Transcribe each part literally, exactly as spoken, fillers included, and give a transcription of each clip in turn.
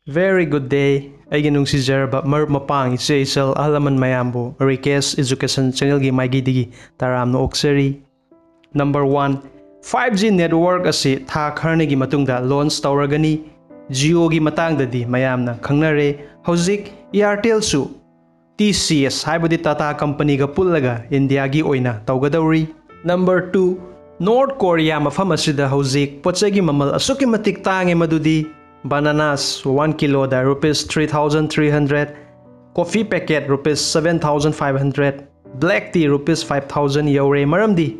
Very good day, ꯑꯩꯒꯤ ꯅꯨꯡꯁꯤꯖꯔꯕ ꯃꯔꯨꯞ ꯃꯄꯥꯡ, ꯏꯆꯦ ꯏꯆꯜ, ꯑꯍꯜ ꯂꯃꯟ ꯃꯌꯥꯝꯕꯨ Rikesh Education Channelꯒꯤ ꯃꯥꯏꯀꯩꯗꯒꯤ ꯇꯔꯥꯝꯅ ꯑꯣꯛꯆꯔꯤ꯫ Number one, five G network ꯑꯁꯤ ꯊꯥ ꯈꯔꯅꯤꯒꯤ ꯃꯇꯨꯡꯗ launch ꯇꯧꯔꯒꯅꯤ꯫ Jioꯒꯤ ꯃꯇꯥꯡꯗꯗꯤ ꯃꯌꯥꯝꯅ ꯈꯪꯅꯔꯦ꯫ ꯍꯧꯖꯤꯛ Airtelꯁꯨ T C S ꯍꯥꯏꯕꯗꯤ Tata Companyꯒ ꯄꯨꯜꯂꯒ Indiaꯒꯤ ꯑꯣꯏꯅ ꯇꯧꯒꯗꯧꯔꯤ꯫ Number two, North Korea ꯃꯐꯝ ꯑꯁꯤꯗ ꯍꯧꯖꯤꯛ ꯄꯣꯠ ꯆꯩꯒꯤ ꯃꯃꯜ ꯑꯁꯨꯛꯀꯤ ꯃꯇꯤꯛ ꯇꯥꯡꯉꯦ, ꯃꯗꯨꯗꯤ bananas one kiloꯗ rupees three thousand three hundred, coffee packet rupees seven thousand five hundred, black tea rupees five thousand ꯌꯧꯔꯦ꯫ ꯃꯔꯝꯗꯤ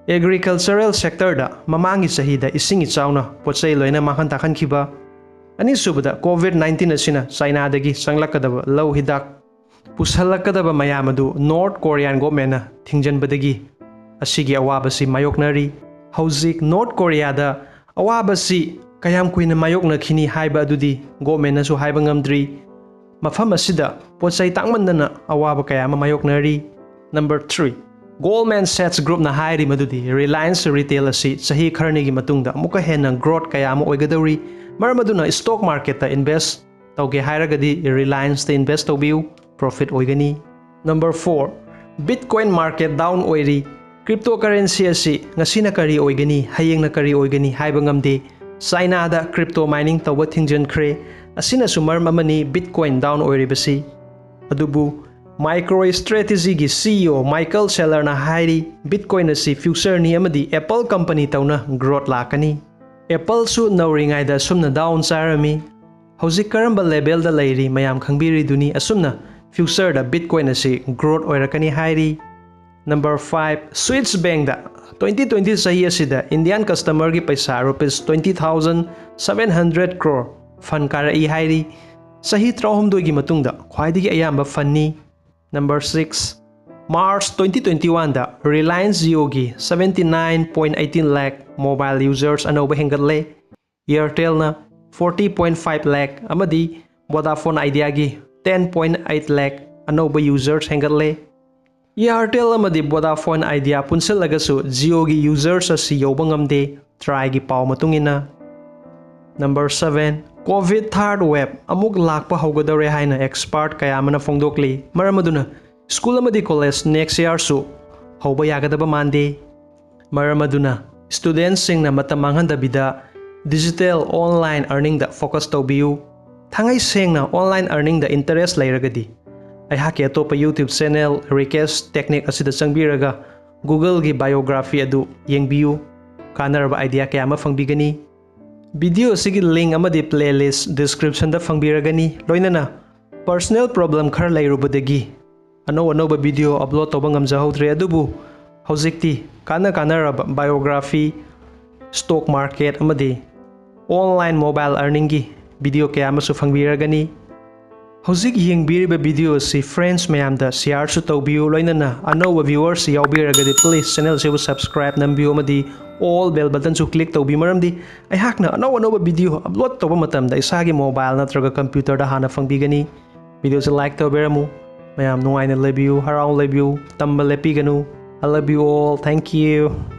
agricultural sectorꯗ ꯃꯃꯥꯡꯒꯤ ꯆꯍꯤꯗ ꯏꯁꯤꯡ ꯏꯆꯥꯎꯅ ꯄꯣꯠ ꯆꯩ ꯂꯣꯏꯅ ꯃꯥꯡꯍꯟ ꯇꯥꯛꯍꯟꯈꯤꯕ, ꯑꯅꯤꯁꯨꯕꯗ COVID nineteen ꯑꯁꯤꯅ ꯆꯥꯏꯅꯥꯗꯒꯤ ꯆꯪꯂꯛꯀꯗꯕ ꯂꯧ ꯍꯤꯗꯥꯛ ꯄꯨꯁꯜꯂꯛꯀꯗꯕ ꯃꯌꯥꯝ ꯑꯗꯨ North Korean governmentꯅ ꯊꯤꯡꯖꯤꯟꯕꯗꯒꯤ ꯑꯁꯤꯒꯤ ꯑꯋꯥꯕꯁꯤ ꯃꯥꯌꯣꯛꯅꯔꯤ꯫ ꯍꯧꯖꯤꯛ North Koreaꯗ ꯑꯋꯥꯕꯁꯤ ꯀꯌꯥꯝ ꯀꯨꯏꯅ ꯃꯥꯌꯣꯛꯅꯈꯤꯅꯤ ꯍꯥꯏꯕ ꯑꯗꯨꯗꯤ governmentꯅꯁꯨ ꯍꯥꯏꯕ ꯉꯝꯗ꯭ꯔꯤ꯫ ꯃꯐꯝ ꯑꯁꯤꯗ ꯄꯣꯠ ꯆꯩ ꯇꯥꯡꯃꯟꯗꯅ ꯑꯋꯥꯕ ꯀꯌꯥ ꯑꯃ ꯃꯥꯌꯣꯛꯅꯔꯤ꯫ Number three, Goldman Sachs Groupꯅ ꯍꯥꯏꯔꯤ ꯃꯗꯨꯗꯤ Reliance Retail ꯑꯁꯤ ꯆꯍꯤ ꯈꯔꯅꯤꯒꯤ ꯃꯇꯨꯡꯗ ꯑꯃꯨꯛꯀ ꯍꯦꯟꯅ growth ꯀꯌꯥ ꯑꯃ ꯑꯣꯏꯒꯗꯧꯔꯤ꯫ ꯃꯔꯝ ꯑꯗꯨꯅ stock marketꯇ invest ꯇꯧꯒꯦ ꯍꯥꯏꯔꯒꯗꯤ Relianceꯇ invest ꯇꯧꯕꯤꯌꯨ, profit ꯑꯣꯏꯒꯅꯤ꯫ Number four, Bitcoin market down ꯑꯣꯏꯔꯤ꯫ Cryptocurrency ꯑꯁꯤ ꯉꯁꯤꯅ ꯀꯔꯤ ꯑꯣꯏꯒꯅꯤ, ꯍꯌꯦꯡꯅ ꯀꯔꯤ ꯑꯣꯏꯒꯅꯤ ꯍꯥꯏꯕ ꯉꯝꯗꯦ꯫ ꯆꯥꯏꯅꯥꯗ crypto mining ꯇꯧꯕ ꯊꯤꯡꯖꯤꯟꯈ꯭ꯔꯦ꯫ ꯑꯁꯤꯅꯁꯨ ꯃꯔꯝ ꯑꯃꯅꯤ Bitcoin down ꯑꯣꯏꯔꯤꯕꯁꯤ꯫ ꯑꯗꯨꯕꯨ MicroStrategyꯒꯤ CEO Michael Saylorꯅ ꯍꯥꯏꯔꯤ, Bitcoin ꯑꯁꯤ futureꯅꯤ ꯑꯃꯗꯤ Apple company ꯇꯧꯅ growth ꯂꯥꯛꯀꯅꯤ꯫ Appleꯁꯨ ꯅꯧꯔꯤꯉꯩꯗ ꯑꯁꯨꯝꯅ down ꯆꯥꯔꯝꯃꯤ꯫ ꯍꯧꯖꯤꯛ ꯀꯔꯝꯕ levelꯗ ꯂꯩꯔꯤ ꯃꯌꯥꯝ ꯈꯪꯕꯤꯔꯤꯗꯨꯅꯤ꯫ ꯑꯁꯨꯝꯅ futureꯗ Bitcoin ꯑꯁꯤ growth ꯑꯣꯏꯔꯛꯀꯅꯤ ꯍꯥꯏꯔꯤ꯫ Number five, Swiss bankꯗ twenty twenty ꯆꯍꯤ ꯑꯁꯤꯗ Indian customerꯒꯤ ꯄꯩꯁꯥ rupees twenty thousand seven hundred crore fund ꯀꯥꯔꯛꯏ ꯍꯥꯏꯔꯤ꯫ ꯆꯍꯤ ꯇꯔꯥꯍꯨꯝꯗꯣꯏꯒꯤ ꯃꯇꯨꯡꯗ ꯈ꯭ꯋꯥꯏꯗꯒꯤ ꯑꯌꯥꯝꯕ fundꯅꯤ꯫ Number six, March twenty twenty oneꯗ Reliance Jioꯒꯤ seventy nine point eighteen lakh mobile users ꯑꯅꯧꯕ ꯍꯦꯟꯒꯠꯂꯦ꯫ Airtelꯅ forty point five lakh ꯑꯃꯗꯤ Vodafone Ideaꯒꯤ ten point eight lakh ꯑꯅꯧꯕ users ꯍꯦꯟꯒꯠꯂꯦ꯫ Airtel ꯑꯃꯗꯤ Vodafone Idea ꯄꯨꯟꯁꯤꯜꯂꯒꯁꯨ Jioꯒꯤ users ꯑꯁꯤ ꯌꯧꯕ ꯉꯝꯗꯦ, TRAIꯒꯤ ꯄꯥꯎ ꯃꯇꯨꯡ ꯏꯟꯅ꯫ Number seven, COVID third wave ꯑꯃꯨꯛ ꯂꯥꯛꯄ ꯍꯧꯒꯗꯧꯔꯦ ꯍꯥꯏꯅ expert ꯀꯌꯥ ꯑꯃꯅ ꯐꯣꯡꯗꯣꯛꯂꯤ꯫ ꯃꯔꯝ ꯑꯗꯨꯅ school ꯑꯃꯗꯤ college next yearꯁꯨ ꯍꯧꯕ ꯌꯥꯒꯗꯕ ꯃꯥꯟꯗꯦ꯫ ꯃꯔꯝ ꯑꯗꯨꯅ studentꯁꯤꯡꯅ ꯃꯇꯝ ꯃꯥꯡꯍꯟꯗꯕꯤꯗ digital online earningꯗ focus ꯇꯧꯕꯤꯌꯨ꯫ ꯊꯥꯡꯉꯩ ꯁꯦꯡꯅ online earningꯗ interest ꯂꯩꯔꯒꯗꯤ ꯑꯩꯍꯥꯛꯀꯤ ꯑꯇꯣꯞꯄ YouTube channel Rikesh Technique ꯑꯁꯤꯗ ꯆꯪꯕꯤꯔꯒ Googleꯒꯤ biography ꯑꯗꯨ ꯌꯦꯡꯕꯤꯌꯨ꯫ ꯀꯥꯟꯅꯔꯕ idea ꯀꯌꯥ ꯑꯃ ꯐꯪꯕꯤꯒꯅꯤ꯫ Video ꯑꯁꯤꯒꯤ link ꯑꯃꯗꯤ playlist descriptionꯗ ꯐꯪꯕꯤꯔꯒꯅꯤ꯫ ꯂꯣꯏꯅꯅ personal problem ꯈꯔ ꯂꯩꯔꯨꯕꯗꯒꯤ ꯑꯅꯧ ꯑꯅꯧꯕ video upload ꯇꯧꯕ ꯉꯝꯖꯍꯧꯗ꯭ꯔꯦ, ꯑꯗꯨꯕꯨ ꯍꯧꯖꯤꯛꯇꯤ ꯀꯥꯟꯅ ꯀꯥꯟꯅꯔꯕ biography, stock market ꯑꯃꯗꯤ online mobile earningꯒꯤ video ꯀꯌꯥ ꯑꯃꯁꯨ ꯐꯪꯕꯤꯔꯒꯅꯤ꯫ ꯍꯧꯖꯤꯛ ꯌꯦꯡꯕꯤꯔꯤꯕ video ꯑꯁꯤ friends ꯃꯌꯥꯝꯗ shareꯁꯨ ꯇꯧꯕꯤꯌꯨ, ꯂꯣꯏꯅꯅ ꯑꯅꯧꯕ viewers ꯌꯥꯎꯕꯤꯔꯒꯗꯤ please channel ꯑꯁꯤꯕꯨ subscribe ꯅꯝꯕꯤꯌꯨ ꯑꯃꯗꯤ all bell buttonꯁꯨ click ꯇꯧꯕꯤꯌꯨ, ꯃꯔꯝꯗꯤ ꯑꯩꯍꯥꯛꯅ ꯑꯅꯧ ꯑꯅꯧꯕ video upload ꯇꯧꯕ ꯃꯇꯝꯗ ꯏꯁꯥꯒꯤ mobile ꯅꯠꯇ꯭ꯔꯒ computerꯗ ꯍꯥꯟꯅ ꯐꯪꯕꯤꯒꯅꯤ꯫ Videoꯁꯤ like ꯇꯧꯕꯤꯔꯝꯃꯨ꯫ ꯃꯌꯥꯝ ꯅꯨꯡꯉꯥꯏꯅ ꯂꯩꯕꯤꯌꯨ, ꯍꯔꯥꯎꯅ ꯂꯩꯕꯤꯌꯨ, ꯇꯝꯕ ꯂꯦꯞꯄꯤꯒꯅꯨ꯫ I love you all. Thank you.